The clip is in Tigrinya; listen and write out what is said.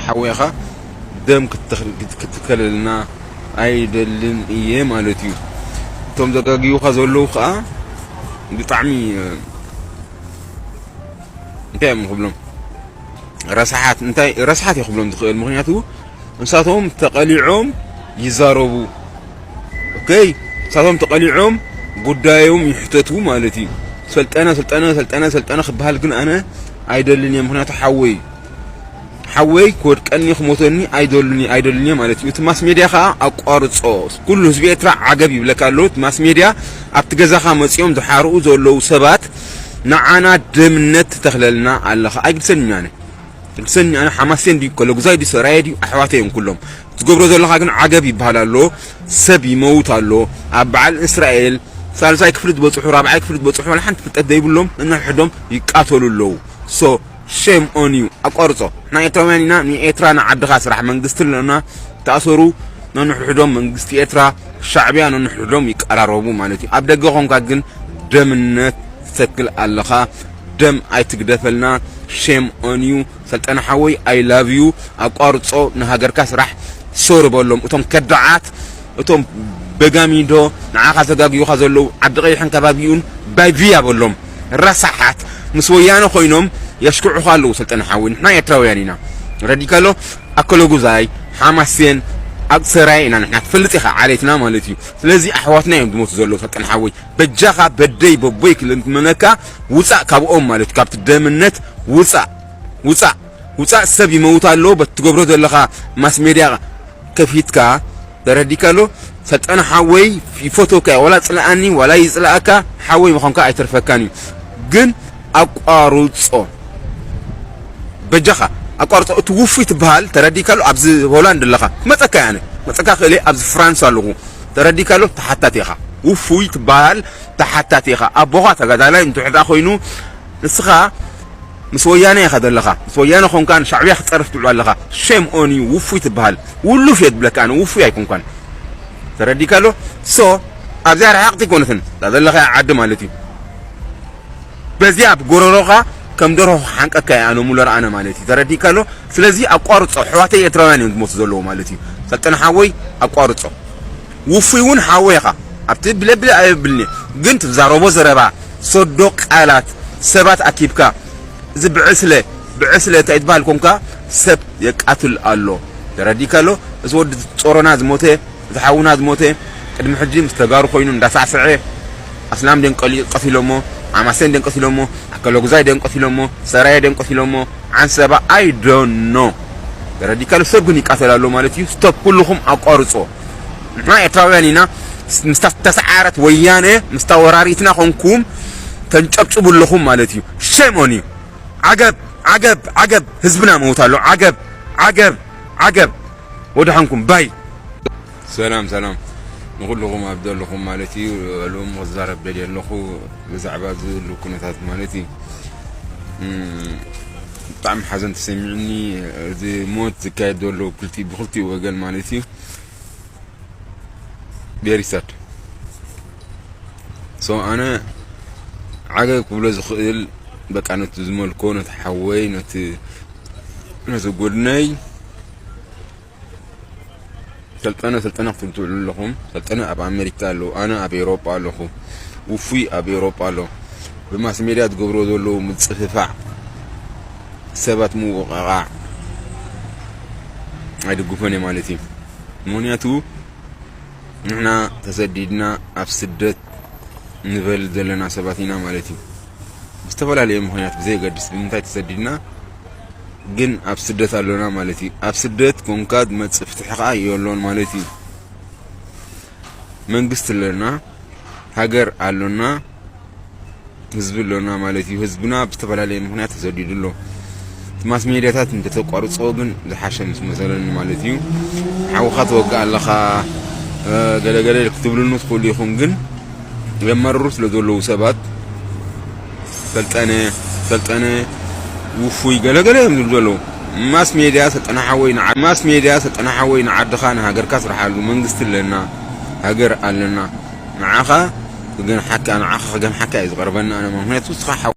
ሓወይኻ ደም ክትተኽ-፣ ክትከለልና ኣይደልን እየ ማለት እዩ። እቶም ዘጋግዩኻ ዘለዉ ኸኣ ብጣዕሚ፣ እንታይ እዮም ክብሎም? ረሳሓት፣ እንታይ ረሳሓት እየ ክብሎም ዝኽእል? ምኽንያቱ ንሳቶም ተቐሊዖም ይዛረቡ። ኦኬ፣ ንሳቶም ተቐሊዖም ጉዳዮም ይሕተቱ ማለት እዩ። ሰልጠነ፣ ሰልጠነ፣ ሰልጠነ፣ ሰልጠነ ክበሃል ግን ኣነ ኣይደልን እየ። ምኽንያቱ ሓወይ፣ ሓወይ ክወድቀኒ ክሞተኒ ኣይደሉኒ፣ ኣይደሉኒ ማለት እዩ። እቲ ማስ ሜድያ ኸኣ ኣቋርጾ። ኩሉ ህዝቢ ኤርትራ ዓገብ ይብለካ ኣሎ። እቲ ማስ ሜድያ ኣብቲ ገዛኻ መጺኦም ዝሓርኡ ዘለዉ ሰባት ንዓና ደምነት ትተኽለልና ኣለኻ። ኣይግድሰንን ኣነ። ግድሰኒ ኣነ ሓማሴን ድዩ፣ ከለጉዛይ ድዩ፣ ሰራየ ድዩ፣ ኣሕዋተይ እዮም ኩሎም። ትገብሮ ዘለኻ ግን ዓገብ ይበሃል ኣሎ። ሰብ ይመውት ኣሎ። ኣብ በዓል እስራኤል ሳልሳይ ክፍሊ ዝበጽሑ፣ ራብዓይ ክፍሊ ዝበጽሑ ዋላ ሓንቲ ፍልጠት ዘይብሎም ነንሕድሕዶም ይቃተሉ ኣለዉ። So shame on you። ኣቋርጾ። ንሕና ኤርትራውያን ኢና፣ ንኤርትራ ንዓድኻ ስራሕ። መንግስቲ ኣለና፣ ተኣሰሩ ነንሕድሕዶም። መንግስቲ ኤርትራ ሻዕብያ ነንሕድሕዶም ይቀራረቡ ማለት እዩ። ኣብ ደገ ኾንካ ግን ደምነት ትተክል ኣለኻ። ደም ኣይትግደፈልና። Shame on you። ሰልጠነ ሓወይ፣ I love you። ኣቋርጾ፣ ንሃገርካ ስራሕ። ሶሪ በሎም እቶም ከዳዓት፣ እቶም በጋሚዶ ንዓኻ ዘጋግዩኻ ዘለዉ ዓዲ ቀይሕን ከባቢኡን ባይቪያ በሎም። ረሳሓት ምስ ወያነ ኮይኖም የሽክዑኻ ኣለዉ። ሰልጠነ ሓወይ፣ ንሕና ኤርትራውያን ኢና። ረዲካሎ ኣከለጉዛይ፣ ሓማሴን፣ ኣቅሰራይ ኢና ንሕና። ትፈልጥ ኢኻ ዓሌትና ማለት እዩ። ስለዚ ኣሕዋትና እዮም ዝሞቱ ዘለዉ። ሰልጠነ ሓወይ፣ በጃኻ በደይ በቦይ ክልምነካ፣ ውጻእ ካብኦም ማለት እዩ። ካብቲ ደምነት ውጻእ፣ ውጻእ፣ ውጻእ። ሰብ ይመውት ኣሎ በቲ ትገብሮ ዘለኻ ማስ ሜድያ ከፊትካ። ተረዲካ ኣሎ። ሰልጠነ ሓወይ፣ ይፈትወካ እየ። ዋላ ጽልኣኒ ዋላ ይጽልኣካ፣ ሓወይ ምዃንካ ኣይተርፈካን እዩ። ግን ኣቋርጾ፣ በጃኻ ኣቋርጾ። እቲ ውፉይ ትበሃል፣ ተረዲካ ኣሎ። ኣብዚ ሆላንድ ኣለኻ፣ ክመጸካ እየ ኣነ። ክመጸካ ክእል እየ፣ ኣብዚ ፍራንስ ኣለኹ። ተረዲካ ኣሎ። ተሓታቲ ኢኻ። ውፉይ ትበሃል፣ ተሓታቲ ኢኻ። ኣቦኻ ተጋዳላይ እንድሕር ደኣ ኮይኑ፣ ንስኻ ምስ ወያነ ኢኻ ዘለኻ። ምስ ወያነ ኾንካ ንሻዕብያ ክትጸርፍ ትውዕል ኣለኻ። Shame on you። ውፉይ ትበሃል። ውሉፍ እየ ዝብለካ ኣነ፣ ውፉይ ኣይኮንኳን። ተረዲካ ኣሎ። So ኣብዚኣ ርሓቕቲ ኣይኮነትን እዛ ዘለኻያ ዓዲ ማለት እዩ። በዚኣ ብጎረሮኻ ከም ደርሆ ክሓንቀካ እየ ኣነ፣ ሙለር ኣነ ማለት እዩ። ተረዲካ ኣሎ። ስለዚ ኣቋርጾ። ኣሕዋተይ ኤርትራውያን እዮም ዝሞቱ ዘለዉ ማለት እዩ። ሰልጠነ ሓወይ፣ ኣቋርጾ። ውፉይ እውን ሓወይ ኢኻ። ኣብቲ ብለብል ኣየብልኒ፣ ግን ትዛረቦ ዘረባ፣ ሰዶ ቃላት፣ ሰባት ኣኪብካ፣ እዚ ብዕስለ፣ ብዕስለ እንታይ ትበሃል ኮንካ፣ ሰብ የቃትል ኣሎ። ተረዲካ ኣሎ። እዚ ወዲ ጾሮና ዝሞተ፣ እቲ ሓውና ዝሞተ፣ ቅድሚ ሕጂ ምስ ተጋሩ ኮይኑ እንዳሳዕሰዐ፣ ኣስላም ደን ቀሊ-፣ ቀቲሎሞ፣ ሓማሴን ደን ቀቲሎሞ፣ ኣከለጉዛይ ደን ቀቲሎሞ፣ ሰራየ ደን ቀቲሎሞ፣ ዓንሰባ፣ I don't know። ተረዲካ ኣሎ። ሰብ ግን ይቃተል ኣሎ ማለት እዩ። ስቶፕ፣ ኩልኹም ኣቋርጾ። ንሕና ኤርትራውያን ኢና። ምስ-፣ ምስታ ተሰዓረት ወያነ፣ ምስታ ወራሪትና ኾንኩም ተንጨብጭቡ ኣለኹም ማለት እዩ። Shame on you። ዓገብ፣ ዓገብ፣ ዓገብ። ህዝብና መውት ኣሎ። ዓገብ፣ ዓገብ፣ ዓገብ። ወድሓንኩም ባይ። ሰላም፣ ሰላም ንኹልኹም ኣብ ዘለኹም ማለት እዩ። ሎም ክዛረብ ደልየ ኣለኹ ብዛዕባ ዝህሉ ኩነታት ማለት እዩ። እም፣ ብጣዕሚ ሓዘን ተሰሚዑኒ። እዚ ሞት ዝካየድ ዘሎ ክልቲ-፣ ብክልቲኡ ወገን ማለት እዩ። Very sad። So ኣነ ዓገብ ክብሎ ዝኽእል በቃ ነቲ ዝመልኮ፣ ነቲ ሓወይ፣ ነቲ፣ ነቲ ጎድነይ፣ ሰልጠነ፣ ሰልጠነ ክትብሉ ትውዕሉ ኣለኹም። ሰልጠነ ኣብ ኣሜሪካ ኣለዉ፣ ኣነ ኣብ ኤውሮጳ ኣለኹ፣ ውፉይ ኣብ ኤውሮጳ ኣሎ። ብማስ ሜድያ ዝገብርዎ ዘለዉ ምጽፍፋዕ፣ ሰባት ምውቕቓዕ ኣይድግፎን እየ ማለት እዩ። ምኽንያቱ ንሕና ተሰዲድና ኣብ ስደት ንበል ዘለና ሰባት ኢና ማለት እዩ። ብዝተፈላለየ ምኽንያት ብዘየገድስ ብምንታይ ተሰዲድና ግን ኣብ ስደት ኣሎና ማለት እዩ። ኣብ ስደት ኮንካ ዝመጽእ ፍትሒ ከኣ የሎን ማለት እዩ። መንግስቲ ኣለና፣ ሃገር ኣሎና፣ ህዝቢ ኣሎና ማለት እዩ። ህዝብና ብዝተፈላለየ ምኽንያት ተሰዲዱ ኣሎ። እቲ ማስ ሜድያታት እንተተቋርጾ ግን ዝሓሸ ምስ መሰለኒ ማለት እዩ። ሓውኻ ትወግእ ኣለኻ፣ እ፣ ገለ ገለ ክትብሉኒ ትኽእሉ ኢኹም፣ ግን የማርሩ ስለ ዘለዉ ሰባት፣ ሰልጠነ፣ ሰልጠነ፣ ውፉይ፣ ገለ ገለ እዮም ዝብሉ ዘለዉ። ማስ ሜድያ ሰልጠነ ሓወይ ንዓ-፣ ማስ ሜድያ ሰልጠነ ሓወይ ንዓድኻ ንሃገርካ ስርሓሉ። መንግስቲ ኣለና፣ ሃገር ኣለና። ንዓኻ ክገንሓካ፣ ንዓኻ ክገንሓካ እዩ ዝቐርበኒ ኣነ፣ ምኽንያቱ ንስኻ ሓው-፣